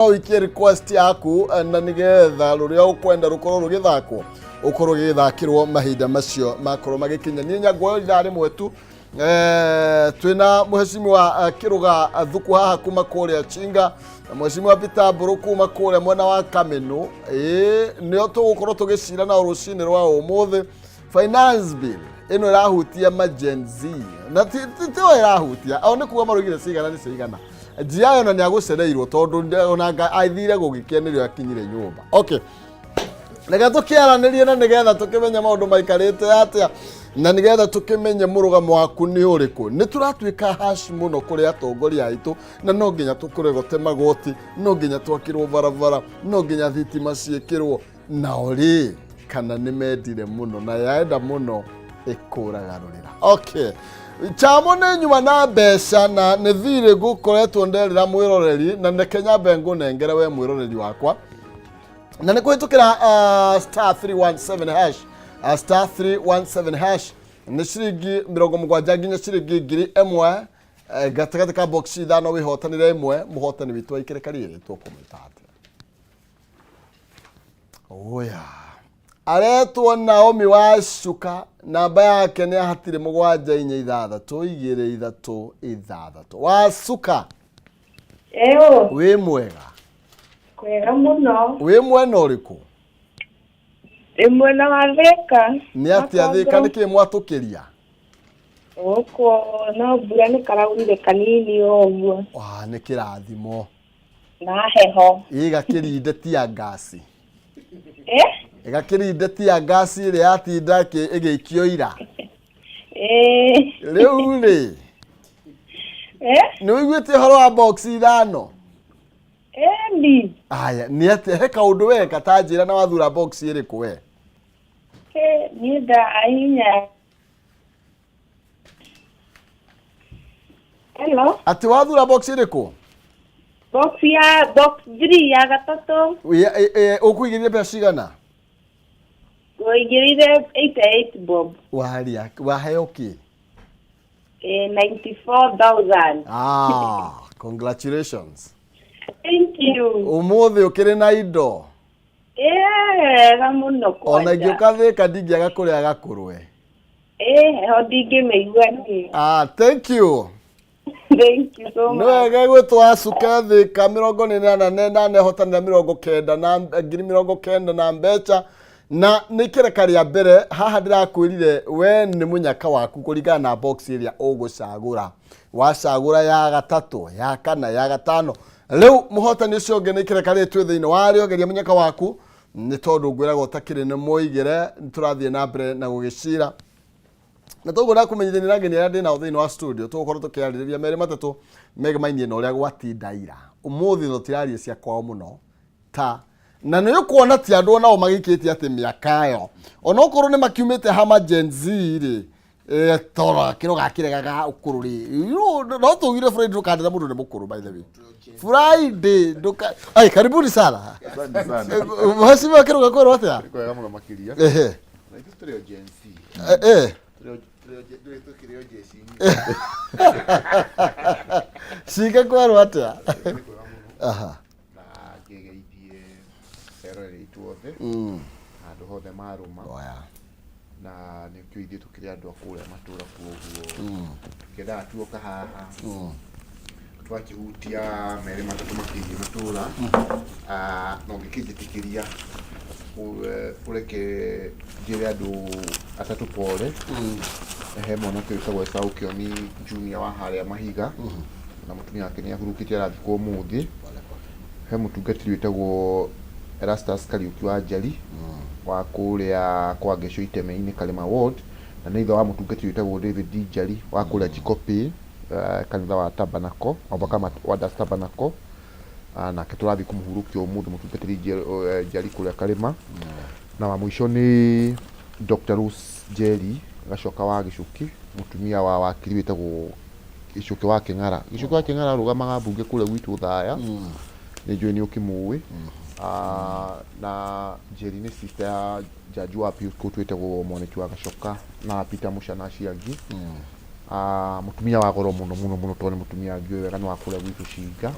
Ũikie request yaku na nĩgetha rũrĩa ũkwenda rũkorwo rũgĩthakwo, ũkorwo ũgĩthakĩrwo mahinda macio makorwo magĩkinya. Niĩ nyanguoyo ithaa rĩmwe tu. Twĩna mheshimiwa Kĩrũga Thuku haha kuma kũrĩa Chinga na mheshimiwa Peter Mbũrũ kuma kũrĩa mwena wa Kamenu. Ĩĩ, nĩo tũgũkorwo tũgĩcira nao rũcinĩ rwa ũmũthĩ finance bill ĩno ĩrahutia ma Gen Z na ti o ĩrahutia o nĩ kuga maroigire cigana nĩ cigana. Njiayo na nĩ agũcereirwo tondũ ona athire gũgĩkĩa nĩrĩo akinyire nyũmba. Okay, reke tũkĩaranĩrie na nĩgetha tũkĩmenye maũndũ maikarĩte atĩa na nĩgetha tũkĩmenye mũrũgamo waku nĩ ũrĩkũ. Nĩ tũratuĩka hash mũno kũrĩ atongoria aitũ, na no nginya tũkũregote magoti, no nginya twakĩrwo barabara, no nginya thitima ciĩkĩrwo. Nao rĩ, kana nĩ mendire mũno na yaenda mũno ĩkũraga rũrĩra. Okay, chamo nĩ nyuma na mbeca na nĩ thirĩ ngũkoretwo nderĩra mwĩroreri, na reke nyambe ngũnengere we mwĩroreri wakwa na nĩ kũhĩtũkĩra star 317 hash, star 317 hash nĩ ciringi 70 nginya ciringi 1000 gatagatĩ ka box ithano wĩhotanĩre ĩmwe. Mũhotani witũ aikĩrĩka rĩrĩ tũkũmwĩta atĩa? Oya aretwo Naomi wa Cuka, namba yake nĩ hatirĩ 7 4 6 2 3 6. Wa Cuka. Ĩũ. Wĩ mwega? Kwega mũno. Wĩ mwena ũrĩkũ? Ndĩ mwena wa Thĩka. Nĩ atĩa Thĩka, nĩkĩ mwatũkĩria? Gũkũ no mbura nĩ karaurire kanini o ũguo. Wa, nĩ kĩrathimo. Na heho. Ĩgakĩrinde tia ngasi. Eh? Ĩgakĩrinde tia ngasi ĩrĩa yatinda ĩgĩikio ira. Ĩĩ. Rĩu rĩ, Eh? nĩ ũiguĩte ũhoro wa box ithano? Ĩni. Aya, nĩ atĩa, he kaũndũ weka ta njĩra, na wathura box ĩrĩkũ we? Niĩ ndahinya. Hello. Atĩ wathura box ĩrĩkũ? Box ya box 3, ya gatatũ. Ũkũigĩrĩire mbeca cigana? Ngũigĩrĩire 88 bob. Waria waheo kĩ? 94,000. Ah, congratulations. Thank you. Ũmũthĩ ũkĩrĩ na indo. Wega mũno. Ona Kwanja. ingĩũka Thĩka ndingĩaga kũrĩa gakũrwe. Heho ndingĩmĩigua niĩ. Ah, thank you. Thank you so Nĩ much. wega gwĩtwo Acuke Thĩka 48 na nehotanĩra 90 na 90,000 na mbeca, na nĩ ikereka rĩa mbere haha. Ndĩrakwĩrire we nĩ mũnyaka waku kũringana na box ĩrĩa ũgũcagũra. Wacagũra ya gatatũ, ya kana, ya gatano. Rĩu mũhotani ũcio ũngĩ nĩ ikereka rĩrĩ twĩ thĩinĩ warĩo. Geria mũnyaka waku nĩ tondũ ngwĩraga ũtakĩrĩ nĩ mũigĩre. Tũrathiĩ na mbere na gũgĩcira na toguo ndakũmenyithania na ageni arĩa ndĩ nao thĩinĩ wa studio. Tũgũkorwo tũkĩarĩrĩria merĩ matatũ megemainie na ũrĩa gwatinda ira. Ũmũthĩ tũtiraria cia kwao mũno ta na nĩ ũkuona ti andũ onao magĩikĩtie atĩ mĩaka ĩyo onokorwo nĩ makiumĩte hama Gen Z rĩ, tora kĩro gakĩregaga ũkũrũ rĩ, no tugire Friday ndũkandĩra mũndũ nĩ mũkũrũ. By the way, Friday ndũka ai. Karibuni sana. Asante sana. Mheshimiwa Kĩrũga, kwĩrwo atĩa? Kwega mũno makĩria. Na ithuĩ tũrĩ o Gen Z. Tũrĩ tũkĩrĩ o jeshi-inĩ. Cinga, kwerwo atĩa? Nĩ kwega mũno. Na ngĩgeithie eroreri aitũ othe handũ hothe marũma. Oya. Na nĩkĩo ithuĩ tũkĩrĩ andũ a kũrĩa matũra, kuoguo tũkĩendaga tuoka haha twakĩhutia merĩ matatũ makĩgiĩ matũra. Ah, na ũngĩkĩnjĩtĩkĩria ũreke njĩre andũ atatũ pole. He mwanake wĩtagwo Esau Kĩoni Junior wa harĩa Mahiga na mũtumia wake nĩ ahurũkĩte, arathikwo ũmũthĩ. He mũtungatĩri wĩtagwo Erastus Kariũki wa Njari wa kũrĩa kwa Ngecũ Iteme-inĩ, Karĩma Ward, na nĩ ithe wa mũtungatĩri wĩtagwo David Njari wa kũrĩa Chikopĩ, kanitha wa Tabernacle, Overcomer Wonders Tabernacle. Ah, nake tũrathiĩ kũmũhurũkia ũmũthĩ mũtungatĩri Njari kũrĩa Karĩma. Na wa mũico nĩ Dr. Rose Njeri Gacoka wa Gĩcũkĩ, mũtumia wa wakiri wĩtagwo Gĩcũkĩ wa Kĩng'ara. Gĩcũkĩ wa Kĩng'ara arũgamaga mbunge kũrĩa gwitũ Thaya, nĩ njũĩ nĩ ũkĩmũĩ. Ah, na Njeri nĩ sister ya jaji wa appeals court wĩtagwo Mwaniki wa Gacoka na Peter Mucha na acio angĩ. Ah, mũtumia wa goro mũno mũno mũno tondũ nĩ mũtumia ngĩũĩ wega, nĩ wa kũrĩa gwitũ Cinga.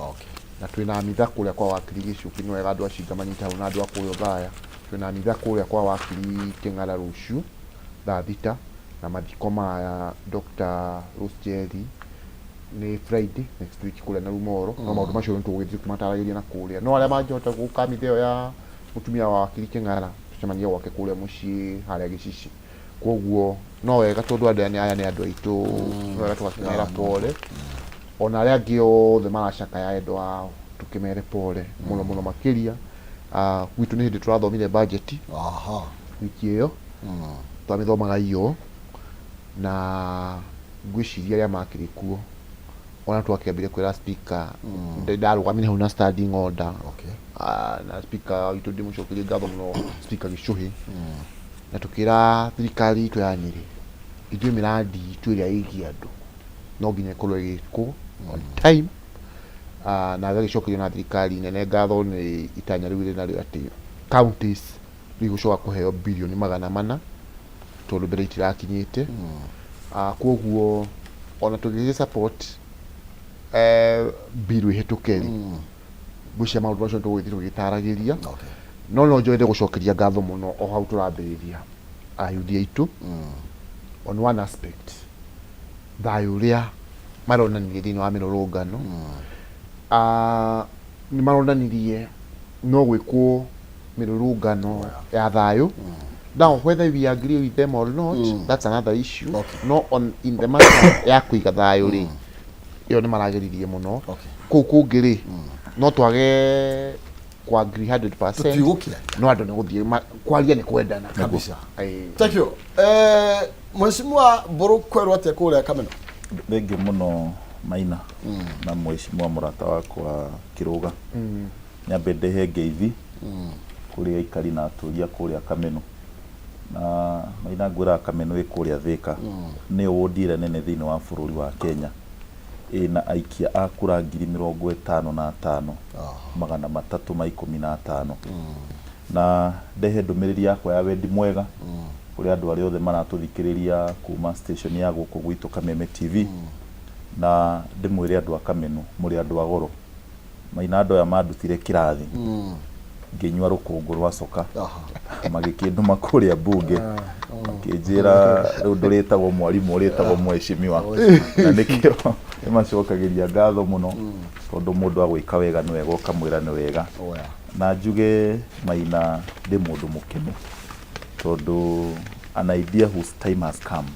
Na twĩna mitha kũrĩa kwa wakiri Gĩcuki, nĩ wega andũ a Cinga manyite hau na andũ a kũrĩa Othaya. Twĩna mitha kũrĩa kwa wakiri Kĩng'ara rũciũ thaa 6, na mathiko ma Dr. Rose Njeri nĩ Friday next week kũrĩa Narumoro. No maũndũ macio nĩ tũgũgĩthiĩ kũmataragĩria na kũrĩa. No arĩa mangĩhota gũka mitha ĩyo ya mũtumia wa wakiri Kĩng'ara, tũcemanie gwake kũrĩa mũciĩ harĩa Gĩcici. Koguo no wega tondũ andũ aya nĩ andũ aitũ, no wega tũgakĩmera pole. Ona arĩa angĩ othe maracakaya endwa ao, tũkĩmere pole mũno mũno makĩria. Gwitũ nĩ hĩndĩ tũrathomire budget wiki ĩyo, twamĩthomaga iyo, na ngwĩciria arĩa makĩrĩ kuo ona twakĩambire kwĩra speaker, ndarũgamire hau na standing order. Na speaker witũ ndĩmũcokerie ngatho mũno, Speaker Gĩchũhĩ, na tũkĩra thirikari itũ ya Nyĩrĩ, ithuĩ mĩrandi itũ ĩrĩa ĩgiĩ andũ no nginya ĩkorwo ĩgĩkwo on time. Na agagĩcokerio na thirikari nene ngatho nĩ itanya rĩu rĩ narĩo atĩ counties rĩu igũcoka kũheo birioni 400 tondũ mbere itirakinyĩte. Koguo ona tũgĩgĩ support bill ĩhĩtũke rĩ, ngwĩciria maũndũ macio tũgũgĩthiĩ tũgĩtaragĩria. No no njoete gũcokeria ngatho mũno o hau tũrambĩrĩria ayuthi aitũ on one aspect, thayũ ũrĩa maronanirie thĩinĩ wa mĩrũrũngano. Nĩ maronanirie no gwĩkwo mĩrũrũngano ya thayũ. Now whether we agree with them or not, that's another issue. No on in the matter ya kũiga thayũ rĩ, ĩyo nĩ marageririe mũno. Kũu kũngĩ rĩ, no twage ku agree 100%. Tũtigũkira. No andũ nĩ gũthiĩ kwaria nĩ kwendana. Kabisa. Ĩĩ. Thank you. Mheshimiwa Mbũrũ, kwerwo atĩa kũrĩa Kameno? Thengiũ mũno Maina na mheshimiwa mũrata wakwa Kĩrũga. Nyambe ndehe ngeithi kũrĩ aikari na atũria kũrĩa Kameno. Na Maina, ngwĩraga Kameno ĩ kũrĩa Thĩka, nĩyo wodi ĩrĩa nene thĩinĩ wa bũrũri wa Kenya, ĩna aikia a kura 55,315. Na ndehe ndũmĩrĩri yakwa ya wendi mwega kũrĩ andũ arĩa othe maratũthikĩrĩria kuma station ya gũkũ gwitũ Kameme TV, na ndĩmwĩre andũ a Kameno, mũrĩ andũ a goro. Maina, andũ aya mandutire kĩrathi ngĩnyua rũkũngũ rwa coka, magĩkĩndũma kũrĩa mbunge, makĩnjĩra rĩu ndũrĩtagwo mwarimũ, ũrĩtagwo mheshimiwa, na nĩkĩo nĩmacokagĩria ngatho mũno, tondũ mũndũ agwĩka wega nĩ wega ũkamwĩra nĩ wega. Na njuge Maina, ndĩ mũndũ mũkenu tondũ an idea whose time has come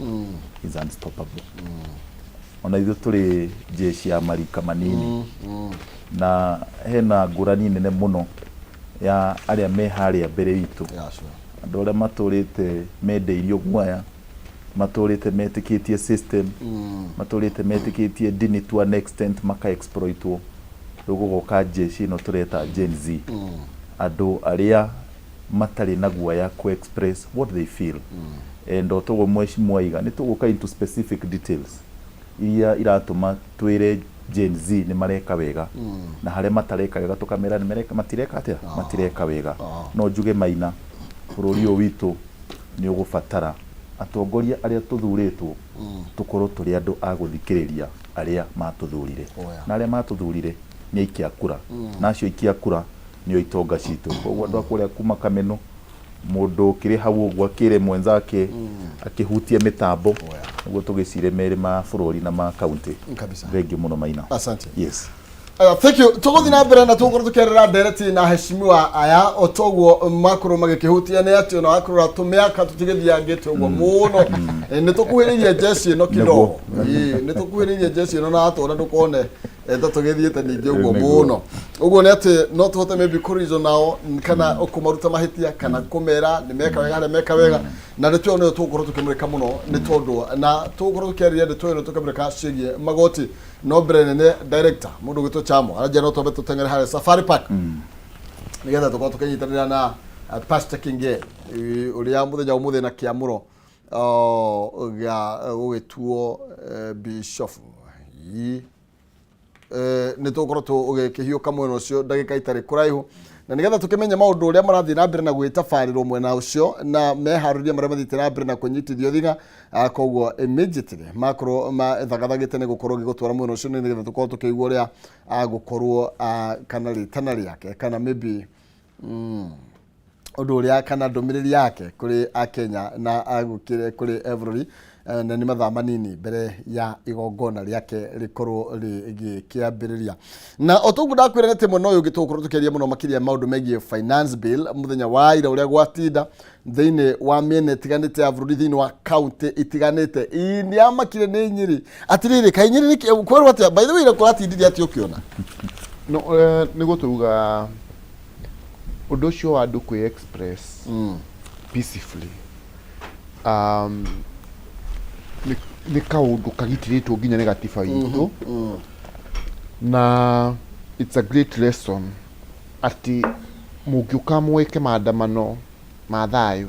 is unstoppable. Ona ithuĩ tũrĩ jeshi ya marika manini, na hena ngũrani nene mũno ya arĩa me harĩa mbere itũ, andũ arĩa matũrĩte mendeirio guoya, matũrĩte metĩkĩtie system, matũrĩte metĩkĩtie ndini to an extent, maka exploitwo. Rĩu gũgoka jeshi ĩno tũreta Gen Z, andũ arĩa matarĩ na guoya ku express what they feel. And o toguo mheshimiwa aiga, nĩ tũgũka into specific details iria iratũma twĩre Gen Z nĩ mareka wega, na harĩa matareka wega tũkamera nĩ mareka, matireka atĩa, matireka wega. No njuge Maina, bũrũri ũyũ witũ nĩ ũgũbatara atongoria arĩa tũthurĩtwo tũkorwo tũrĩ andũ a gũthikĩrĩria arĩa matũthurire. Na arĩa matũthurire nĩ aikia kura, na acio aikia kura nĩo itonga citũ. Koguo andũ a kũrĩa kuma Kameno, mũndũ ũkĩrĩ hau ũguo akĩre mwenzake akĩhutie mĩtambo nĩguo tũgĩcire merĩ ma bũrũri na ma kaunti. Thengiũ mũno Maina. Asante. Yes. Thank you. Tũgũthiĩ na mbere na tũgũkorwo tũkĩarĩra ndereti na heshimiwa aya o toguo makorwo magĩkĩhutia nĩ atĩ ona wakorwo tũmĩaka tũtigĩthiangĩte ũguo mũno. Nĩ tũkuhĩrĩirie jeshi ĩno kidogo. Ĩĩ, nĩ tũkuhĩrĩirie jeshi ĩno na atũra ndũkone ta tũgĩthiĩte ningĩ ũguo mũno. Ũguo nĩ atĩ no tũhote maybe kũreason nao kana kũmaruta mahĩtia kana kũmera nĩ meka wega harĩa meka wega, na ndeto ĩyo nĩyo tũgũkorwo tũkĩmũrĩka mũno, nĩ tondũ na tũgũkorwo tũkĩarĩria ndeto ĩno tũkĩmũrĩka ciĩgiĩ magoti. No mbere nene, director mũndũ gwĩtwo Chamo aranjia no twambe tũteng'ere harĩa Safari Park nĩgetha tũkorwo tũkĩnyitanĩra na Pastor Kinge ũrĩa mũthenya ũmũthĩ na kĩamũro gĩa gũgĩtuo bishop. Nĩ tũgũkorwo tũgĩkĩhiũka mwena ũcio ndagĩka itarĩ kũraihu. Na nĩgetha tũkĩmenye maũndũ ũrĩa marathiĩ na mbere na gwĩtabarĩrwo mwena ũcio na meharĩria marĩa mathiĩte na mbere na kwĩnyitithio thiga. Koguo immediately makorwo mathagathagĩte nĩ gũkorwo gĩgũtwara mwena ũcio nĩgetha tũkorwo tũkĩigua ũrĩa agũkorwo kana rĩtana rĩake kana maybe ũndũ ũrĩa kana ndũmĩrĩri yake kũrĩ akenya na agũkĩre kũrĩ bũrũri, na nĩ mathaa manini mbere ya igongona rĩake rĩkorwo rĩgĩkĩambĩrĩria. Na o toguo ndakwĩra atĩ mwena ũyũ ũngĩ tũgũkorwo tũkĩaria mũno makĩria maũndũ megiĩ finance bill mũthenya wa ira, ũrĩa gwatinda thĩinĩ wa mĩena ĩtiganĩte ya bũrũri, thĩinĩ wa kaunti itiganĩte. Ii nĩ amakire nĩ Nyĩrĩ. Atĩrĩrĩ, kaĩ Nyĩrĩ kwĩrwo atĩa? By the way, ira kũratindire atĩa ũkĩona? No nĩguo tuga ũndũ ũcio wa andũ kwĩ express peacefully nĩ kaũndũ kagitĩrĩtwo nginya nĩ gatiba itũ, na it's a great lesson atĩ mũngĩũka mwĩke maandamano ma thayũ,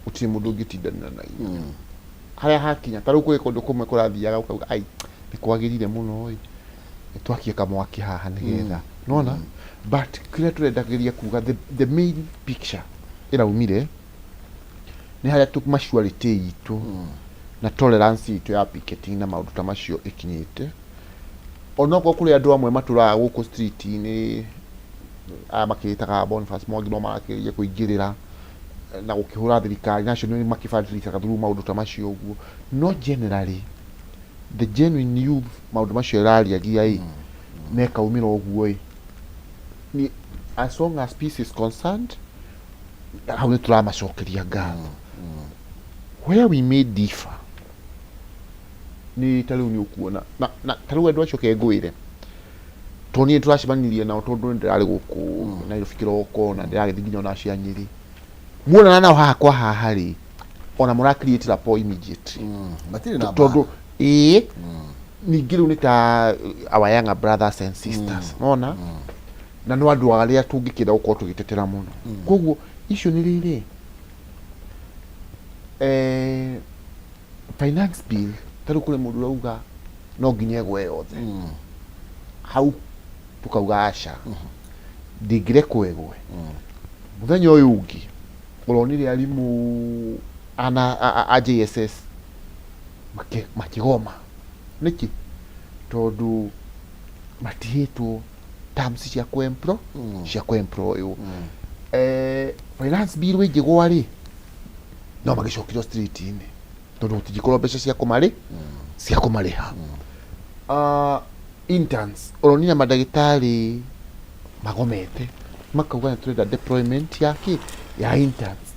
gũtirĩ mũndũ ũngĩtindanĩra na inyuĩ. Harĩa hakinya ta rĩu kũrĩ kũndũ kũmwe kũrathiaga ũkauga, ai, nĩ kwagĩrire mũno ĩ, twakie kamwaki haha nĩgetha nona. But kĩrĩa tũrendagĩria kuga, the main picture ĩraumire nĩ harĩa tu maturity itũ na tolerance itũ ya picketing na maũndũ ta macio ĩkinyĩte. Onokorwo kũrĩ andũ amwe matũraga gũkũ street-inĩ, aya makĩĩtaga Boniface Mwangi, no marakĩgeria kũingĩrĩra na gũkĩhũra thirikari na acio nĩ makĩbadilikaga through maũndũ ta macio ũguo. No generally the genuine youth, maũndũ macio ĩrariagia ĩ na ĩkaumĩra ũguo ĩ, ni as long as peace is concerned, hau nĩ tũramacokeria ngatho. Where we may differ nĩ ta rĩu nĩ ũkuona na ta rĩu andũ acio ke ngwĩre, tondũ niĩ tũracemanirie nao, tondũ nĩ ndĩrarĩ gũkũ Nairobi kĩroko na ndĩragĩthiĩ nginya ona cia Nyĩrĩ, muonana nao haha kwa haha rĩ, ona mũra create rapport immediately. Matirĩ na tondũ ĩĩ, ningĩ rĩu nĩ ta our younger brothers and sisters nona, na no andũ arĩa tũngĩkĩenda gũkorwo tũgĩtetera mũno. Koguo icio nĩ rĩrĩ, finance bill, ta rĩu kũrĩ mũndũ ũrauga no nginya ĩgwe yothe. Hau tukauga aca, ndingĩrekwo ĩgwe. Mũthenya ũyũ ũngĩ ũronire arimũ ana a JSS makĩgoma. Nĩkĩ? Tondũ matihĩtwo terms cia kũ-employ cia kũ-employwo. Finance bill ĩngĩgwa rĩ, no magĩcokirio street-inĩ, tondũ gũtingĩkorwo mbeca cia kũmarĩ cia kũmarĩha. Interns, ũronire mandagĩtarĩ magomete makauga nĩ tũrenda deployment ya kĩ ya interns.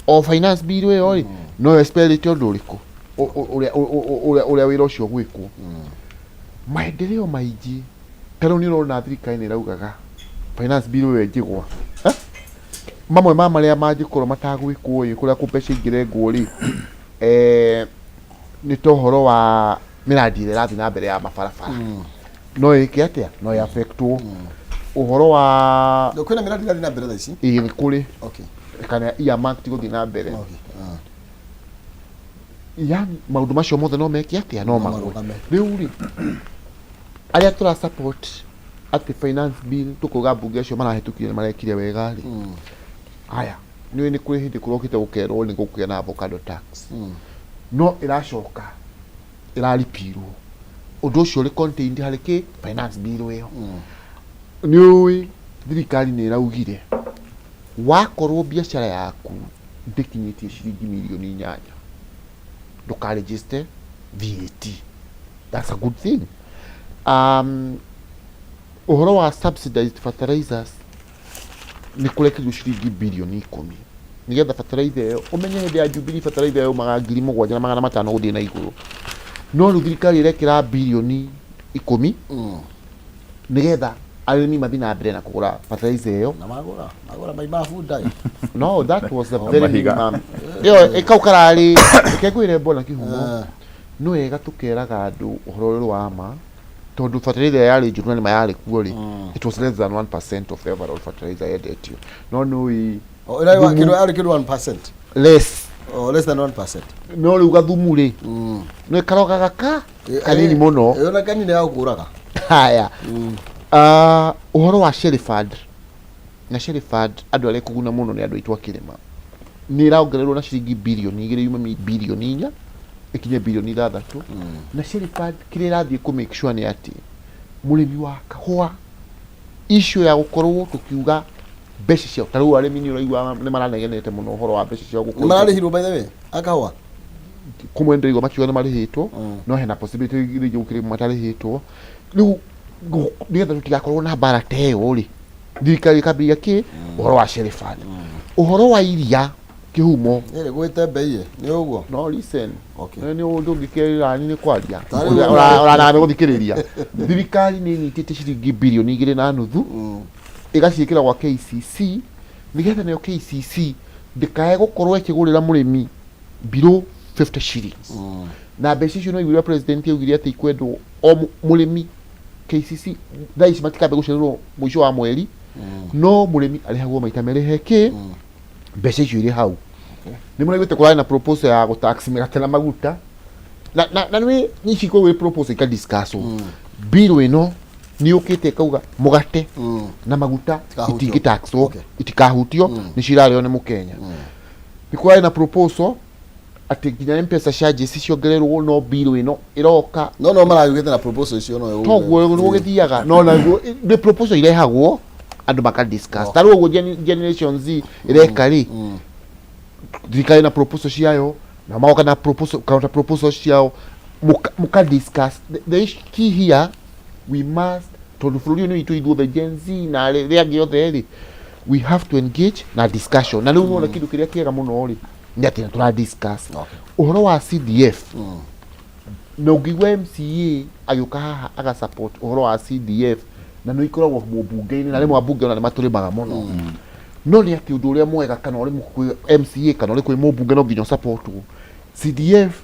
O finance bill ĩyo rĩ, no ĩspellĩte ũndũ ũrĩkũ ũrĩa wĩra ũcio ũgwĩkwo. Maendeleo maingĩ, ta rĩu nĩ ũrona thirikari nĩ ĩraugaga finance bill ĩyo ĩngĩgwa, eh? Mamwe ma marĩa mangĩkorwo matagwĩkwo ĩ, kũrĩa kũ mbeca ingĩrengwo rĩ, nĩ ta ũhoro wa mĩrandi ĩrĩa ĩrathiĩ na mbere ya mabarabara, no ĩke atĩa, no ĩ affectwo ũhoro wa Kwĩna mĩradi ĩrathiĩ na mbere thaa ici? Ĩĩ, nĩ kũrĩ. Kana earmarked gũthiĩ na mbere. Yani maũndũ macio mothe no meke atĩa? No magwe. Marũgame. Rĩu rĩ, arĩa tũra support atĩ finance bill, tũkauga mbunge acio marahĩtũkire nĩ marekire wega rĩ, haya, nĩ nĩ kũrĩ hĩndĩ kũrokĩte gũkerwo nĩ gũkũgĩa na avocado tax, no ĩracoka ĩraripirwo. Ũndũ ũcio ũrĩ contained harĩ kĩ finance bill ĩyo. Nĩ ũĩ thirikari nĩ ĩraugire wakorwo biacara yaku ndĩkinyĩtie ciringi mirioni 8, ndũkaregister VAT. That's a good thing. Ũhoro wa subsidized fertilizers, nĩ kũrekerio ciringi birioni 10 nĩgetha fertilizer ĩyo, ũmenye hĩndĩ ya Jubilee fertilizer ĩyo yaumaga 7500 gũthiĩ na igũrũ, no rĩu thirikari ĩrekĩra birioni 10 nĩgetha arĩmi mathiĩ na mbere na kũgũra fertilizer ĩyo. Na magũra magũra mai ma bunda ĩ. No, that was a very Mahiga. minimum. Ĩyo kau kararĩ, reke ngwĩre, mbona kĩhumo no wega tũkeraga andũ ũhoro ũrĩa wa ma, tondũ fertilizer yarĩ njũru na nĩma yarĩ kuo rĩ, it was less than 1% of the overall fertilizer yendetio, no nĩ Oh, ĩrarĩ Thumu. kĩndũ yarĩ kĩndũ 1%. Less. Oh, less than 1%. No rĩu gathumu rĩ, nĩ karogaga ka kanini mũno. Ĩyo na kanini ya gũkũraga. Haya. Ah, ũhoro wa Sherifad Na Shell Fund andũ arĩa ĩkũguna mũno nĩ andũ aitũ a kĩrĩma. Nĩ ĩraongererwo na ciringi birioni 2, yume birioni 4 ĩkinye birioni 6. Na Shell Fund kĩrĩa ĩrathiĩ kũ make sure nĩ atĩ mũrĩmi wa kahũa, issue ya gũkorwo tũkiuga mbeca ciao, ta rĩu arĩmi nĩ ũraigua nĩ maranegenete mũno ũhoro wa mbeca ciao Nĩ gũkorwo mararĩhirwo, by the way, akahũa? Kũmwe ndĩraigua makiuga nĩ marĩhĩtwo, no hena possibility rĩngĩ gũkĩrĩ matarĩhĩtwo. Rĩu nĩgetha tũtigakorwo na mbara ta ĩyo rĩ, thirikari ĩkambĩrĩria kĩ ũhoro wa Shell Fund, ũhoro wa iria kĩhumo. Ĩrĩ gwĩte mbei nĩ ũguo? No listen. Okay. Nĩ ũndũ ũngĩkĩra nĩ kwaria. Tarĩ ũguo. Ũranaga gũthikĩrĩria. Thirikari nĩ ĩnyitĩte ciringi birioni 2.5, ĩgaciĩkĩra gwa KCC, nĩgetha nayo KCC ndĩkae gũkorwo ĩkĩgũrĩra mũrĩmi below 50 shillings. Na mbeca icio no iguire president augire atĩ ikwendwo o mũrĩmi KCC thaa ici matikambe gũcererwo mũico wa mweri, no mũrĩmi arĩhagwo maita merĩ he kĩ mbeca icio irĩ hau. Nĩ mũraiguĩte kũrarĩ na proposal ya gũtax mĩgate na maguta, na nĩ ici kwĩ proposal ikadiscusswo. Bill ĩno nĩ yũkĩte ĩkauga mũgate na maguta Itikahutio. Itingĩtaxwo. Itikahutio, nĩ cirarĩo nĩ mũkenya. Nĩ kũrarĩ na proposal atĩ nginya M-Pesa charges ciongererwo, no bill ĩno ĩroka. No maraugĩte na proposal icio no Toguo nĩguo gĩthiaga, no naguo nĩ proposal irehagwo, andũ maka discuss. Ta rĩu ũguo Generation Z ĩreka rĩ, thirikari na proposal ciayo, na magoka na proposal, counter proposal ciao, muka discuss. The issue key here, we must, tondũ bũrũri ũyũ nĩ witũ ithuothe, Gen Z na arĩa angĩ othe rĩ, we have to engage na discussion. Na rĩu nĩwona kĩndũ kĩrĩa kĩega mũno rĩ, nĩ atĩ nĩ tũra discuss ũhoro wa CDF. Na ũngĩigua MCA agĩũka haha aga support ũhoro wa CDF, na nĩ ikoragwo mũmbunge-inĩ, na rĩmwe ambunge ona nĩ matũrĩmaga mũno. No nĩ atĩ ũndũ ũrĩa mwega, kana ũrĩ kwĩ MCA kana ũrĩ kwĩ mũmbunge, no nginya ũsupportwo. CDF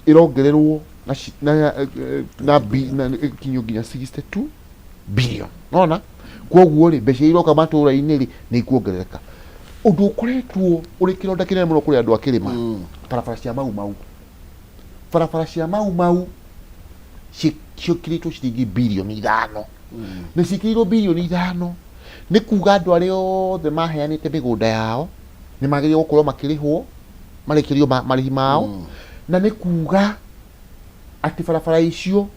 ĩrongererwo na ci- na eh, na bi- na ĩkinyio nginya 62 billion. Nona koguo rĩ, mbeca iroka matũra-inĩ rĩ, nĩ ikuongerereka. Ũndũ ũkoretwo ũrĩ kĩronda kĩnene mũno kũrĩ andũ a kĩrĩma, barabara cia Mau Mau, barabara cia Mau Mau ciĩkĩrĩtwo ciringi birioni 5. Na ciĩkĩrĩirwo birioni 5 nĩ kuga andũ arĩa othe maheanĩte mĩgũnda yao nĩ magĩrĩirwo gũkorwo makĩrĩhwo, marĩkĩrio marĩhi mao. Na nĩ kuga atĩ barabara icio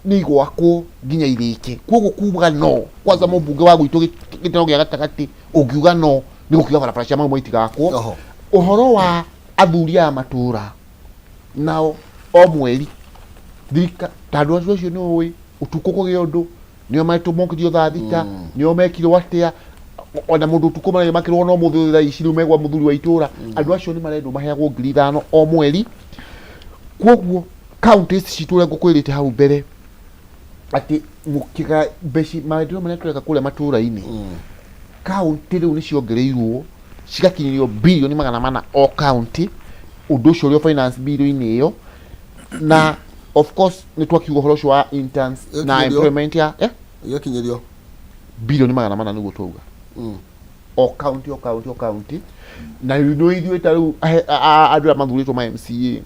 nĩ igwakwo nginya irĩke. Koguo kuga no kwanza mũmbunge wa gwitũ gĩtaro gĩa gatagatĩ ũngiuga no nĩ gũkiuga barabara cia Mau Mau itigakwo. Ũhoro wa athuri aya matũra nao, o mweri thirika, ta andũ acio acio nĩ ũĩ ũtukũ kũgĩa ũndũ nĩo metũmokithio thaa 6, nĩo mekirwo atĩa, ona mũndũ ũtukũ marĩa makĩrwo no mũthĩ thaa ici rĩu megwa mũthuri wa itũra. Andũ acio nĩ marendwo maheagwo 5,000 o mweri. Koguo counties citũ, ũrĩa ngũkwĩrĩte hau mbere atĩ mũkĩga mbeca, maendeleo marĩa tũreka kũrĩa matũra-inĩ, kaunti rĩu nĩ ciongereirwo cigakinyĩrio birioni 400 o kaunti. Ũndũ ũcio ũrĩ o finance bill-inĩ ĩyo. Na of course nĩ twakiuga ũhoro ũcio wa interns na Ĩgakinyĩrio. employment ya Ĩgakinyĩrio birioni 400 nĩguo twauga, o kaunti, o kaunti, o kaunti. Na rĩu nĩ ithuĩ ta rĩu andũ arĩa mathurĩtwo ma MCA,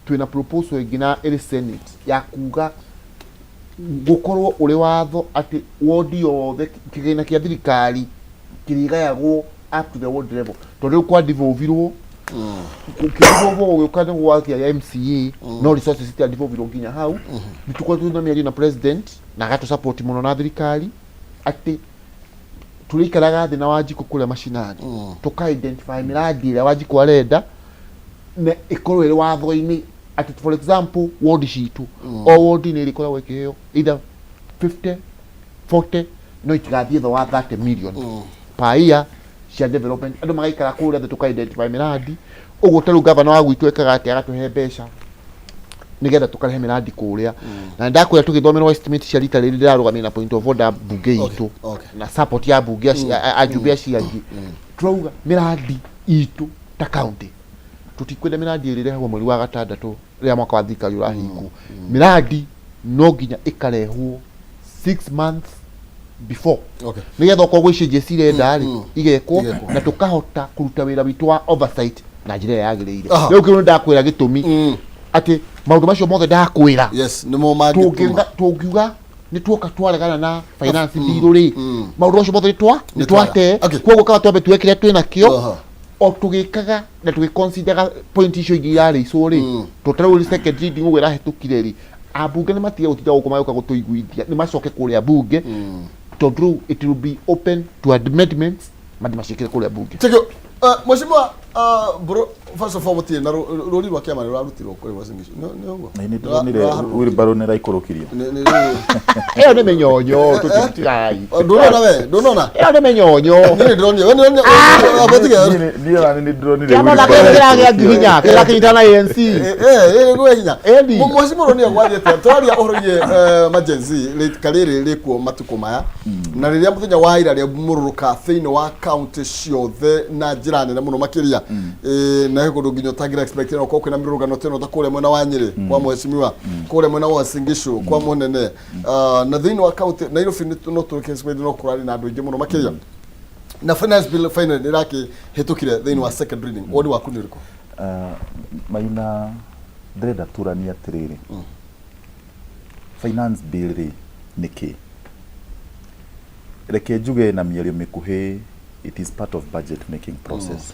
twĩna proposal ĩngĩ na ĩrĩ Senate ya kuga gũkorwo ũrĩ watho atĩ wodi yothe kĩgĩna kĩa thirikari kĩrĩgayagwo up to the ward level, tondũ rĩu kwa devolvirwo, kĩdevolvwo gũgĩũka nĩ gwakĩa MCA, no resources itiadevolvirwo nginya hau. Nĩ tũkoretwo twĩna mĩario na president na agatũ support mũno na thirikari atĩ tũrĩikaraga thĩ na Wanjikũ kũrĩa macinani, tũka identify mĩrandi ĩrĩa Wanjikũ arenda na ĩkorwo ĩrĩ watho-inĩ atĩ, for example, ward citũ, o ward nĩ ĩrĩkoragwo ĩkĩheo either 50, 40, no itigathiĩ thĩ wa 30 million per year cia development. Andũ magaikara kũrĩa thĩ, tũka identify mĩrandi ũguo. Ta rĩu gavana wa gwitũ ekaga atĩ agatũhe mbeca nĩgetha tũkarehe mĩrandi kũrĩa. Na ndakwĩra tũgĩthomerwo estimate cia rita rĩrĩ, ndĩrarũgamia na point of order mbunge itũ na support ya mbunge ajumbe acio angĩ, turauga mĩrandi itũ ta county, tũtikwenda mĩrandi ĩrĩa ĩrehagwo mweri wa gatandatũ rĩrĩa mwaka wa thirikari ũrahingwo. Mĩrandi no nginya ĩkarehwo 6 months before, nĩgetha okorwo gwĩ changes irenda rĩ, igekwo Igekwo. na tũkahota kũruta wĩra witũ wa oversight na njĩra ĩrĩa yagĩrĩire. Rĩu kĩu nĩ ndakwĩra gĩtũmi atĩ maũndũ macio mothe ndakwĩra Yes, nĩmo mangĩtũma. Tũngiuga Nĩ tuoka twaregana na finance bill rĩ, maũndũ macio mothe nĩ twa nĩ Nĩ twara. twate. Koguo kaba twambe tuoe kĩrĩa twĩ nakĩo o tũgĩkaga na tũgĩconsideraga point icio ingĩ irarĩicwo rĩ, tondũ ta rĩu second reading ũguo ĩrahĩtũkire rĩ, ambunge nĩ matige gũtinda gũkũ magĩũka gũtũiguithia, nĩ macoke kũrĩa bunge, tondũ rĩu it will be open to amendments, mathiĩ maciĩkĩre kũrĩa bunge. Thank you. Mheshimiwa bro, first of all, gũtirĩ na rũri rwa kĩama nĩ rũrarutirwo kũrĩ Uasin Gishu. Nĩ ũguo? Nĩ ndĩronire wheelbarrow nĩ ĩraikũrũkirio. Ĩyo nĩ mĩnyonyo, tũtigai. Ndũnona we, ndũnona? Ĩyo nĩ mĩnyonyo. Niĩ nĩ ndĩronire. We nĩ ũronire? Niĩ ona nĩ ndĩronire Kĩama nake wheelbarrow kĩragĩa ĩraikũrũkio. nginya kĩrakĩnyitana na ANC. Gwĩ hinya. Ĩni. Mheshimiwa, ũronire gwathiĩ atĩa? Tũraria ũhoro wĩgiĩ ma-Gen Z karĩrĩ rĩkuo matukũ maya, na rĩrĩa mũthenya wa ira rĩa mũrũrũka thĩinĩ wa kaunti ciothe na njĩra nene mũno makĩria. Na he kũndũ nginya ũtangĩra expect no korwo kwĩna mĩrũrũngano ta ĩno, ta kũrĩa mwena wa Nyĩrĩ kwa mheshimiwa, kũrĩa mwena wa Uasin Gishu kwa mũnene. Ah, na thĩinĩ wa kaunti Nairobi no tũrĩke expect no kũrarĩ na andũ aingĩ mũno makĩria, na finance bill finally nĩ ĩrakĩhĩtũkire thĩinĩ wa second reading. Woni waku nĩ ũrĩkũ? Ah, Maina, ndĩrenda turanie atĩrĩrĩ, finance bill rĩ nĩ kĩ? Reke njuge na mĩario mĩkuhĩ, it is part of budget making process.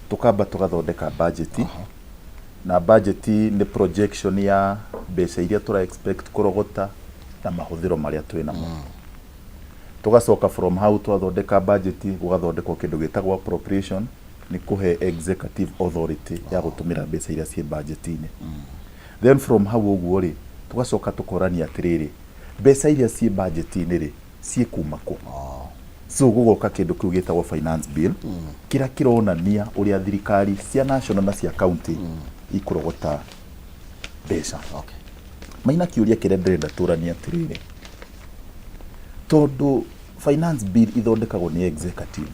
Tukamba tugathondeka budget, na budget nĩ projection ya mbeca iria tũra expect kũrogota na mahũthĩro marĩa twĩ namo. Tugacoka from hau twathondeka budget, gũgathondekwo kĩndũ gĩtagwo appropriation, nĩ kũhe executive authority ya gũtũmĩra mbeca iria ciĩ budget-inĩ. Then from hau ũguo rĩ, tũgacoka tũkorania atĩrĩrĩ, mbeca iria ciĩ budget-inĩ rĩ, ciĩ kuma kũ? So gũgoka kĩndũ kĩu gĩtagwo finance bill, kĩrĩa kĩronania ũrĩa thirikari cia national na cia county ikũrogota mbeca. Maina, kĩũria kĩrĩa ndĩrenda tũranie atĩrĩrĩ, tondũ finance bill ithondekagwo nĩ executive,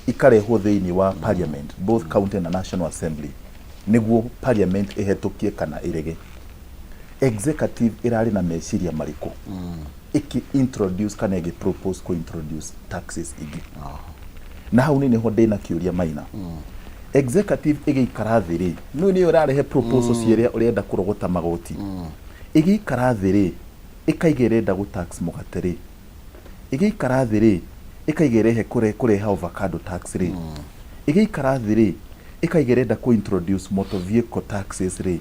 ikarehwo thĩinĩ wa parliament, both county na national assembly, nĩguo parliament ĩhetũkie kana ĩrege, executive ĩrarĩ na meciria marĩkũ ĩkĩ introduce kana ĩgĩ propose kũ introduce taxes ingĩ? Na hau nĩ nĩho ndĩna kĩũria, Maina. Executive ĩgĩikara thĩ rĩ, nĩ nĩyo ĩrarehe proposal cia ĩrĩa ũrenda kũrogota magoti, ĩgĩikara thĩ rĩ, ĩkaiga ĩrenda gũ tax mũgate rĩ, ĩgĩikara thĩ rĩ, ĩkaiga ĩrehe kũrehe avocado tax rĩ, ĩgĩikara thĩ rĩ, ĩkaiga ĩrenda kũ introduce motor vehicle taxes rĩ,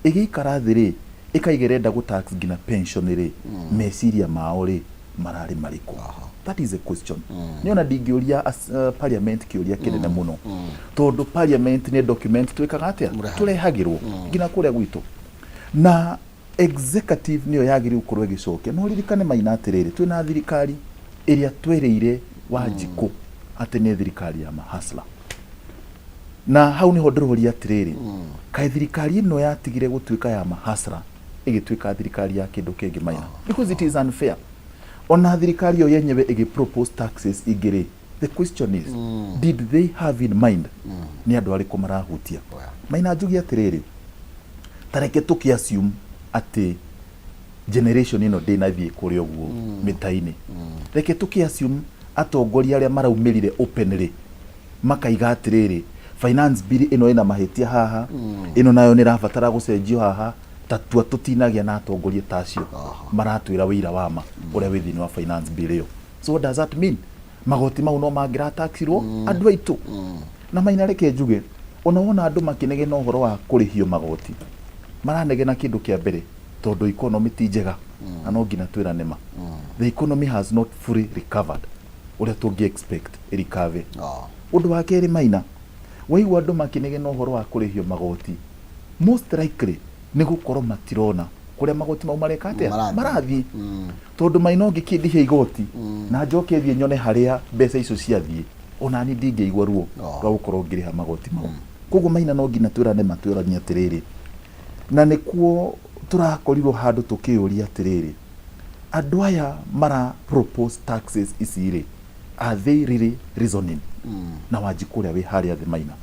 ĩgĩikara thĩ rĩ, ĩkaiga ĩrenda gũ tax nginya pension rĩ, meciria mao rĩ mararĩ marĩkũ? That is a question. Nĩ ona ndingĩũria parliament kĩũria kĩnene mũno, tondũ parliament nĩ document twĩkaga atĩa, tũrehagĩrwo nginya kũrĩa gwitũ, na executive nĩyo yagĩrĩirwo gũkorwo ĩgĩcokia. No ririkane, Maina, atĩrĩrĩ, twĩna thirikari ĩrĩa twĩrĩire Wanjikũ atĩ nĩ thirikari ya mahasla, na hau niho ndĩroria atĩrĩrĩ, kaĩ thirikari ĩno yatigire gũtuĩka ya mahasla ĩgĩtuĩka thirikari ya kĩndũ kĩngĩ, Maina? Because it is unfair. Ona thirikari ĩyo yenyewe ĩgĩ propose taxes ingĩ rĩ, the question is, did they have in mind nĩ andũ arĩkũ marahutia? Maina, njuge atĩrĩrĩ, ta reke tũkĩ assume atĩ generation ĩno ndĩnathiĩ kũrĩa ũguo mĩta-inĩ. Reke tũkĩ assume atongoria arĩa maraumĩrire openly makaiga atĩrĩrĩ, finance bill ĩno ĩna mahĩtia haha, ĩno nayo nĩ ĩrabatara gũcenjio haha, ta tua tũtinagĩa na atongoria ta acio maratwĩra wĩira wa ma ũrĩa wĩ thĩinĩ wa finance bill ĩyo. So what does that mean? Magoti mau no mangĩrataxirwo andũ aitũ. Na Maina, reke njuge, ona wona andũ makĩnegena ũhoro wa kũrĩhio magoti, maranegena kĩndũ kĩa mbere tondũ economy ti njega, na no nginya twĩrane ma, the economy has not fully recovered ũrĩa tũngĩ expect ĩrikave. Ũndũ wa kerĩ, Maina, waigua andũ makĩnegena ũhoro wa kũrĩhio magoti, most likely nĩ gũkorwo matirona kũrĩa magoti mau mareka atĩa. Marathiĩ. Marathiĩ. Tondũ Maina, ũngĩkĩndĩhia igoti na njoke thiĩ nyone harĩa mbeca icio ciathiĩ, ona ni ndingĩigua ruo rwa gũkorwo ngĩrĩha magoti mau. Koguo Maina, no nginya twĩrane matwĩranie atĩrĩrĩ, na nĩkuo tũrakorirwo handũ tũkĩũria atĩrĩrĩ, andũ aya mara propose taxes ici rĩ, are they really reasoning na Wanjikũ ũrĩa wĩ harĩa thĩ, Maina?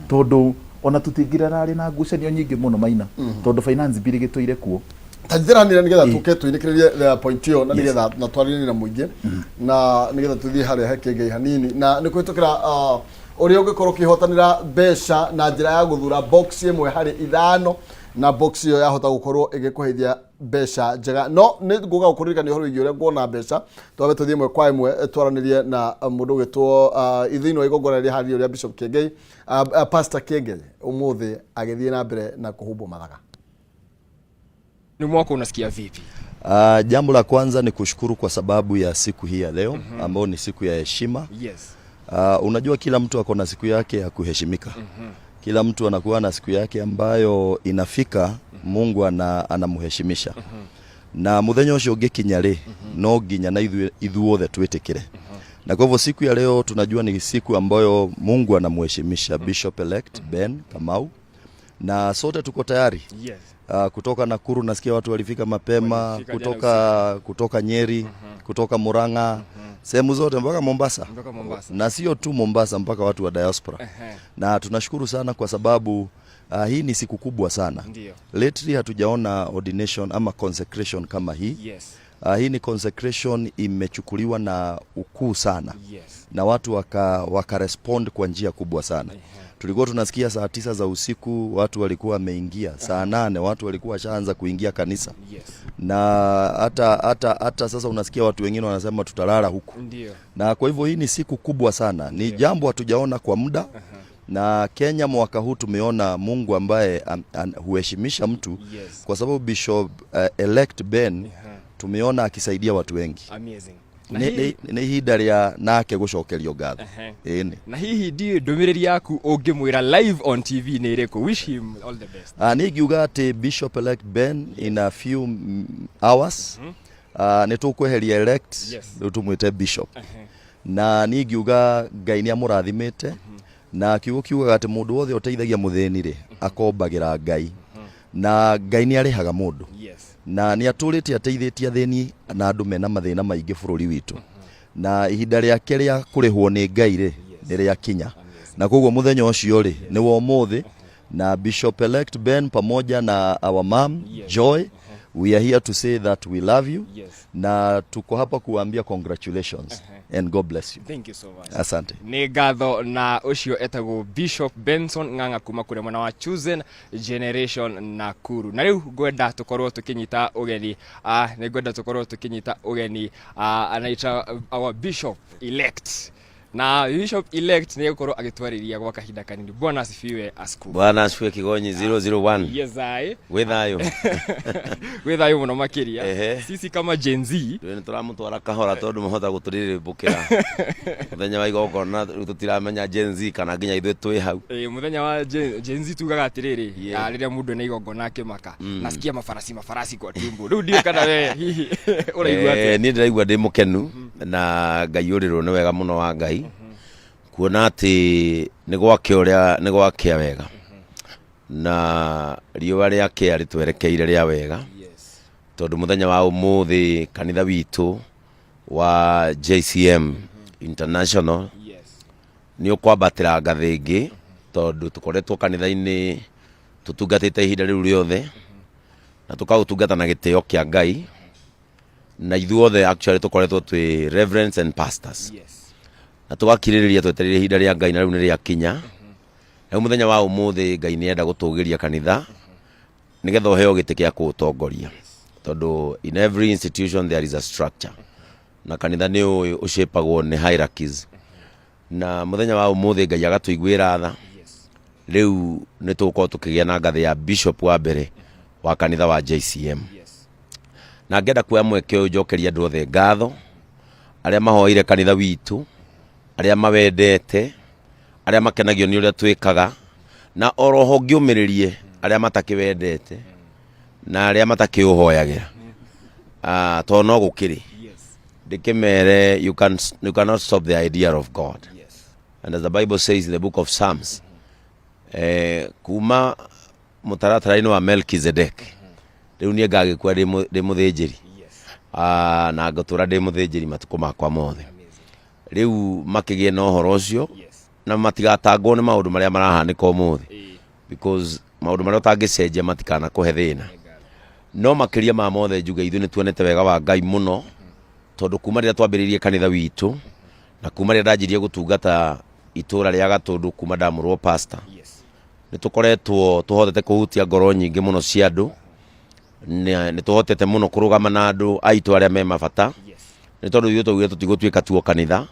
Tondũ ona tũtingĩrararĩ na ngucanio nyingĩ mũno, Maina, tondũ finance bill gĩtũire kuo. Ta njĩranire nĩgetha tũke tũinĩkĩrĩrie point ĩyo na nĩgetha na twarĩrie na mũingĩ na nĩgetha tũthiĩ harĩa he kĩngĩ hanini, na nĩ kũhĩtũkĩra ũrĩa ũngĩkorwo ũkĩhotanĩra mbeca na njĩra ya gũthura box ĩmwe harĩ ithano, na box ĩyo yahota gũkorwo ĩgĩkũheithia. Mbeca njega no nĩ ngũga gũkũririkania ũhoro wĩgiĩ ũrĩa nguona mbeca. Twambe tũthiĩ ĩmwe kwa ĩmwe, twaranĩrie na mũndũ ũgĩtwo thĩinĩ wa igongona rĩrĩa harĩrĩirio rĩa Bishop Kiengei, Pastor Kiengei ũmũthĩ agĩthiĩ na mbere na kũhumbwo mathaga. Ni mwaka unasikia vipi? Jambo la kwanza ni kushukuru kwa sababu ya siku hii ya leo ambayo ni siku ya heshima. Unajua kila mtu ako na siku yake ya kuheshimika. Kila mtu anakuwa na siku yake ambayo inafika Mungu anamheshimisha. Na muthenya ucio ũngĩkinya rĩ, no nginya na ithuĩ ithuothe twĩtĩkĩre. Na kwa hivyo siku ya leo tunajua ni siku ambayo Mungu anamheshimisha Bishop elect Ben Kamau, na sote tuko tayari. Kutoka Nakuru nasikia watu walifika mapema, Walifika jana. kutoka Nyeri, kutoka Murang'a, sehemu zote mpaka Mombasa. Mpaka Mombasa. Na sio tu Mombasa, mpaka watu wa diaspora. Na tunashukuru sana kwa sababu hii ni siku kubwa sana. Lately hatujaona ordination ama consecration kama hii. Hii ni consecration imechukuliwa na ukuu sana na watu waka respond kwa njia kubwa sana. Tulikuwa tunasikia saa 9 za usiku watu walikuwa wameingia, saa 8 watu walikuwa washaanza kuingia kanisa. Na hata sasa unasikia watu wengine wanasema tutalala huku. Na kwa hivyo hii ni siku kubwa sana, ni jambo hatujaona kwa muda. Na Kenya mwaka huu tumeona Mungu ambaye huheshimisha mtu kwa sababu Bishop elect Ben tumeona akisaidia watu wengi. Amazing. Na Nĩ nĩ ihinda rĩa nake gũcokerio ngatho. Ĩni. Na hihi ndiĩ ndũmĩrĩri yaku ũngĩmwĩra live on TV nĩ ĩrĩkũ? Wish him all the best. Niĩ ingiuga atĩ Bishop elect Ben in a few hours nĩ tũkweheria elect, rĩu tũmwĩte Bishop. Na niĩ ingiuga Ngai nĩ amũrathimĩte, na kiugo kiugaga atĩ mũndũ wothe ũteithagia mũthĩni rĩ, akombagĩra Ngai, na Ngai nĩ arĩhaga mũndũ. Na nĩ atũrĩte ateithĩtie athĩni na andũ mena mathĩna maingĩ bũrũri witũ, na ihinda rĩake rĩa kũrĩhwo nĩ Ngai rĩ, nĩ rĩakinya, na koguo mũthenya ũcio rĩ, nĩ wa ũmũthĩ. Na Bishop elect Ben pamoja na our mom Joy, we are here to say that we love you na tuko hapa kuambia congratulations and God bless you. Thank you so much. Asante. Nĩ ngatho. Na ũcio etagwo Bishop Benson Ng'ang'a kuma kũrĩa mwena wa Chosen Generation Nakuru. Na rĩu ngwenda tũkorwo tũkĩnyita ũgeni, nĩ ngwenda tũkorwo tũkĩnyita ũgeni, anaita our bishop elect, na bishop elect nĩ egũkorwo agĩtwarĩria gwa kahinda kanini. Bwana asifiwe, askofu. Bwana asifiwe, Kigonyi 001. Yes, I. Gwĩ thayũ? Gwĩ thayũ mũno makĩria. Sisi kama Gen Z Rĩu nĩ tũramũtwara kahora tondũ mahota gũtũrĩrĩmbũkĩra mũthenya wa igongona. Rĩu tũtiramenya Gen Z kana nginya ithuĩ twĩ hau. Mũthenya wa Gen Z tugaga atĩrĩrĩ, rĩrĩa mũndũ ena igongona akĩmaka, nasikia mafarasi mafarasi kwa tumbo. Rĩu ndiũĩ kana we hihi ũraigua atĩa? Niĩ ndĩraigua ndĩ mũkenu na ngaiyũrĩrwo nĩ wega mũno wa Ngai kuona atĩ nĩ gwakĩa ũrĩa nĩ gwakĩa wega, na riũa rĩakĩa rĩtwerekeire rĩa wega, tondũ mũthenya wa ũmũthĩ kanitha witũ wa JCM International nĩ ũkwambatĩra ngathĩ ĩngĩ, tondũ tũkoretwo kanitha-inĩ tũtungatĩte ihinda rĩu rĩothe na tũkaũtungata na gĩtĩo kĩa Ngai, na ithuothe actually tũkoretwo twĩ reverends and pastors na tũgakirĩrĩria twetereire ihinda rĩa Ngai, na rĩu nĩ rĩakinya. Rĩu mũthenya wa ũmũthĩ Ngai nĩ enda gũtũgĩria kanitha nĩgetha ũheo gĩtĩ kĩa kũũtongoria, tondũ in every institution there is a structure, na kanitha nĩ ũĩ ũcĩpagwo nĩ hierarchies. Na mũthenya wa ũmũthĩ Ngai agatũiguĩra tha, rĩu nĩ tũgũkorwo tũkĩgĩa na ngathĩ ya bishop wa mbere wa kanitha wa JCM. Na ngenda kuoya mweke ũyũ njokerie andũ othe ngatho arĩa mahoeire kanitha witũ, arĩa mawendete, arĩa makenagio nĩ ũrĩa twĩkaga, na oroho ngĩũmĩrĩrie arĩa matakĩwendete na arĩa matakĩũhoyagĩra. Tondũ no gũkĩrĩ ndĩkĩmere, you cannot stop the idea of God. And as the Bible says in the book of Psalms, kuma mũtaratara-inĩ wa Melkizedek, rĩu niĩ ngagĩkua ndĩ mũthĩnjĩri. Na ngũtũra ndĩ mũthĩnjĩri matukũ makwa mothe. Rĩu makĩgĩe na ũhoro ũcio na matigatangwo nĩ maũndũ marĩa marahanĩka ũmũthĩ, because maũndũ marĩa ũtangĩcenjia matikanakũhe thĩna. No makĩria ma mothe njuge ithuĩ nĩ tuonete wega wa Ngai mũno, tondũ kuma rĩrĩa twambĩrĩirie kanitha witũ na kuma rĩrĩa ndanjirie gũtungata itũra rĩa Gatũndũ kuma ndamũrwo pastor, nĩ tũkoretwo tũhotete kũhutia ngoro nyingĩ mũno cia andũ. Nĩ tũhotete mũno kũrũgama na andũ aitũ arĩa me mabata, nĩ tondũ ithuĩ twaugire tũtigũtuĩka tuo kanitha,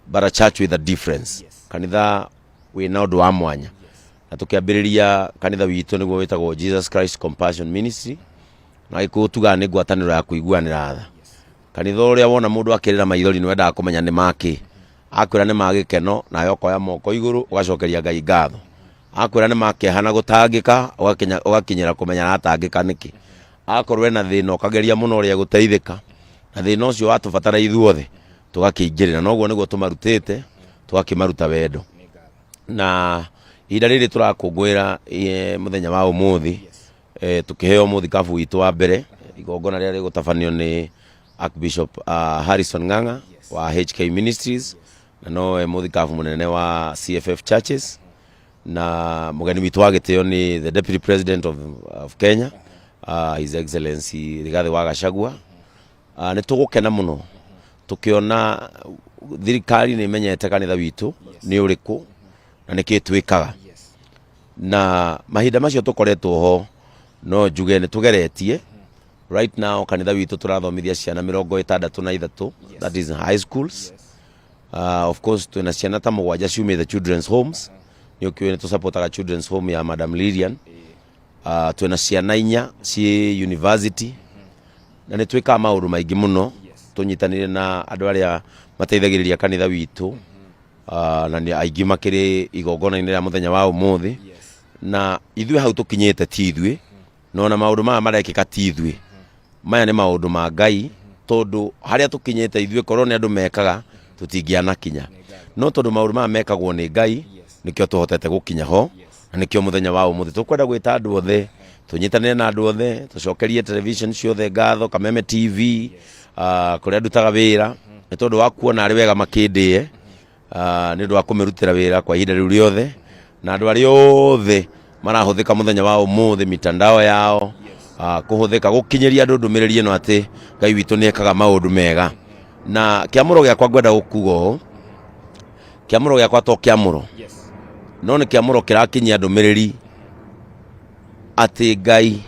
but a church with a difference, kanitha wĩna ũndũ wa mwanya. Na tũkĩambĩrĩria kanitha witũ nĩguo wĩtagwo Jesus Christ Compassion Ministry, na Gĩkũyũ tugaga nĩ ngwatanĩro ya kũiguanĩra tha. Kanitha ũrĩa wona mũndũ akĩrĩra maithori nĩ wendaga kũmenya nĩ makĩ. Akwĩra nĩ ma gĩkeno, nawe ũkoya moko igũrũ ũgacokeria Ngai ngatho. Akwĩra nĩ ma kĩeha na gũtangĩka, ũgakinyĩra kũmenya aratangĩka nĩkĩ. Akorwo ena thĩna ũkageria mũno ũrĩa egũteithĩka, na thĩna ũcio watũbatara ithuothe tũgakĩingĩrĩra. Na ũguo nĩguo tũmarutĩte, tũgakĩmaruta wendo. Na ihinda rĩrĩ tũrakũngũĩra mũthenya wa ũmũthĩ, tũkĩheo mũthikabu witũ wa mbere, igongona rĩrĩa rĩgũtabanio nĩ Archbishop Harrison Ng'ang'a wa HK Ministries, na nowe mũthikabu mũnene wa CFF Churches, na mũgeni witũ wa gĩtĩo nĩ the Deputy President of Kenya, His Excellency Rigathi wa Gachagua. Nĩ tũgũkena mũno tũkĩona thirikari nĩ ĩmenyete kanitha witũ nĩ ũrĩkũ na nĩkĩ twĩkaga. Na mahinda macio tũkoretwo ho, no njuge nĩ tũgeretie. Right now kanitha witũ tũrathomithia ciana 63, that is high schools. Of course twĩna ciana ta 7 ciumĩte children's homes, nĩ ũkĩũĩ nĩ tũsupportaga children's home ya Madam Lilian. Twĩna ciana 4 ciĩ university, na nĩ twĩkaga maũndũ maingĩ mũno tũnyitanĩire na andũ arĩa mateithagĩrĩria kanitha witũ, na nĩ aingĩ makĩrĩ igongona-inĩ rĩa mũthenya wa ũmũthĩ. Na ithuĩ hau tũkinyĩte ti ithuĩ, no ona maũndũ maya marekĩka ti ithuĩ, maya nĩ maũndũ ma Ngai, tondũ harĩa tũkinyĩte ithuĩ korwo nĩ andũ mekaga tũtingĩanakinya, no tondũ maũndũ maya mekagwo nĩ Ngai nĩkĩo tũhotete gũkinya ho. Na nĩkĩo mũthenya wa ũmũthĩ tũkwenda gwĩta andũ othe, tũnyitanĩre na andũ othe, tũcokerie television ciothe ngatho, Kameme TV, kũrĩa ndutaga wĩra, nĩ tondũ wa kuona arĩ wega makĩndĩe, nĩ ũndũ wa kũmĩrutĩra wĩra kwa ihinda rĩu rĩothe, na andũ arĩa othe marahũthĩka mũthenya wa ũmũthĩ mitandao yao, kũhũthĩka gũkinyĩria andũ ndũmĩrĩri ĩno atĩ Ngai witũ nĩ ekaga maũndũ mega. Na kĩamũro gĩakwa ngwenda gũkuga ũũ, kĩamũro gĩakwa to kĩamũro, no nĩ kĩamũro kĩrakinyia ndũmĩrĩri atĩ Ngai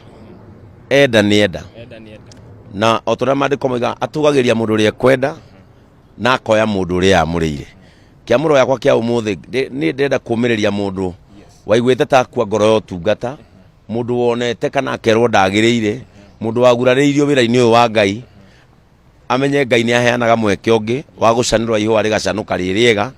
enda nĩ enda, na o ta ũrĩa maandĩko moigaga atũgagĩria mũndũ ũrĩa ekwenda na akoya mũndũ ũrĩa yamũrĩire. Kĩamũro gĩakwa kĩa ũmũthĩ, niĩ ndĩrenda kũmĩrĩria mũndũ waiguĩte ta akua ngoro ya ũtungata, mũndũ wonete kana akerwo ndagĩrĩire, mũndũ wagurarĩirio wĩra-inĩ ũyũ wa Ngai, amenye Ngai nĩ aheanaga mweke ũngĩ wa gũcanũra ihũa rĩgacanũka rĩ rĩega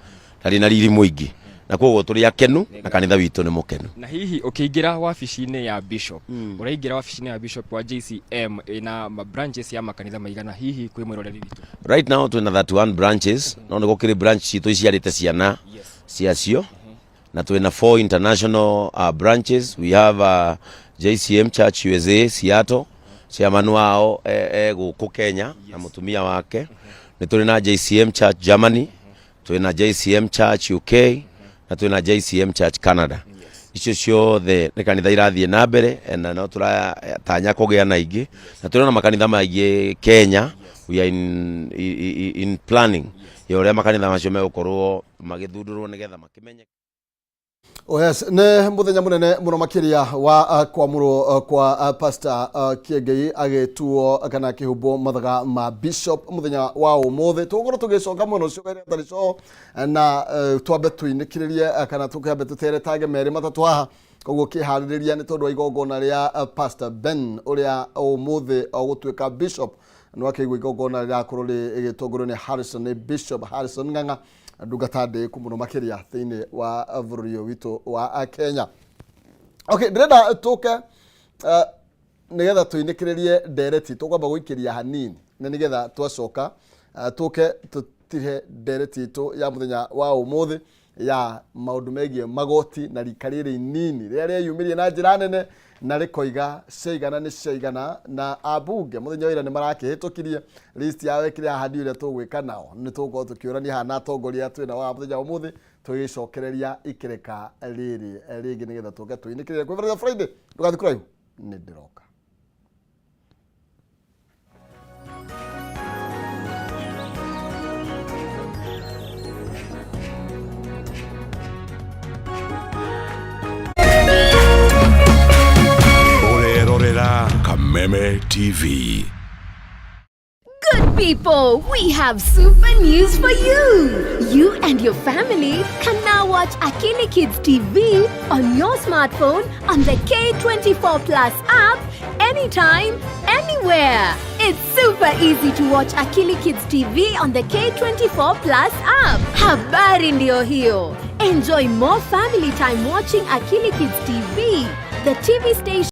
na rĩna riri mũingĩ. Na koguo tũrĩ akenu na kanitha witũ nĩ mũkenu. Na hihi ũkĩingĩra wabici-inĩ ya bishop, ũraingĩra wabici-inĩ ya bishop wa JCM ĩna branches ya makanitha maigana hihi kwĩ mwĩroreri witũ? Right now twĩna 31 branches, no nĩ gũkĩrĩ branch citũ iciarĩte ciana ciacio, na twĩna 4 international branches. We have JCM Church USA Seattle, chairman wao gũkũ Kenya na mũtumia wake. Nĩ tũrĩ na JCM Church Germany, twĩna JCM Church UK, na twĩna JCM Church Canada. Icio ciothe nĩ kanitha irathiĩ na mbere, na no tũratanya kũgĩa na ingĩ, na tũrĩ na makanitha maingĩ Kenya. We are in planning ya ũrĩa makanitha macio megũkorwo magĩthundũrwo nĩgetha makĩmenye. Oh yes, nĩ mũthenya mũnene mũno makĩria wa kwamũrwo kwa Pastor Kiengei agĩtuo kana akĩhumbwo mathaga ma bishop mũthenya wa ũmũthĩ. Tũgũkorwo tũgĩcoka mũno ũcio ũrĩa ũtarĩ na twambe tũinĩkĩrĩrie, kana tũkĩambe tũteretange merĩ matatũ haha. Koguo kĩharĩrĩria nĩ tondũ wa igongona rĩa Pastor Ben ũrĩa ũmũthĩ ũgũtuĩka bishop. Nĩ wakĩigua igongona rĩrakorwo rĩgĩtongorio nĩ Harrison, nĩ Bishop Harrison Ng'ang'a, ndungata ndĩku mũno makĩria thĩinĩ wa bũrũri ũyũ witũ wa Kenya. Okay, ndĩrenda tũke nĩgetha tũinĩkĩrĩrie ndereti, tũkwamba gũikĩria hanini na nĩgetha twacoka tũke tũtihe ndereti itũ ya mũthenya wa ũmũthĩ ya maũndũ megiĩ magoti na rika rĩrĩ inini rĩrĩa rĩeyumĩrie na njĩra nene na rĩkoiga ciaigana nĩ ciaigana, na ambunge mũthenya wa ira nĩ marakĩhĩtũkirie list yao ĩkĩrĩ haha. Ndiũĩ ũrĩa tũgwĩka nao, nĩ tũgũkorwo tũkĩũrania haha na atongoria twĩna wa mũthenya wa ũmũthĩ tũgĩcokereria ikĩrĩka rĩrĩ rĩngĩ nĩgetha tũke tũinĩkĩrĩrie kwĩ Friday. Friday, ndũgathiĩ kũraihu, nĩ ndĩroka. Ũrerorera Kameme. Kameme TV. Good people, we have super news for you. You and your family can now watch Akili Kids TV on your smartphone on the K24 Plus app anytime, anywhere. It's super easy to watch Akili Kids TV on the K24 Plus app. Habari ndio hiyo. Enjoy more family time watching Akili Kids TV, the TV station.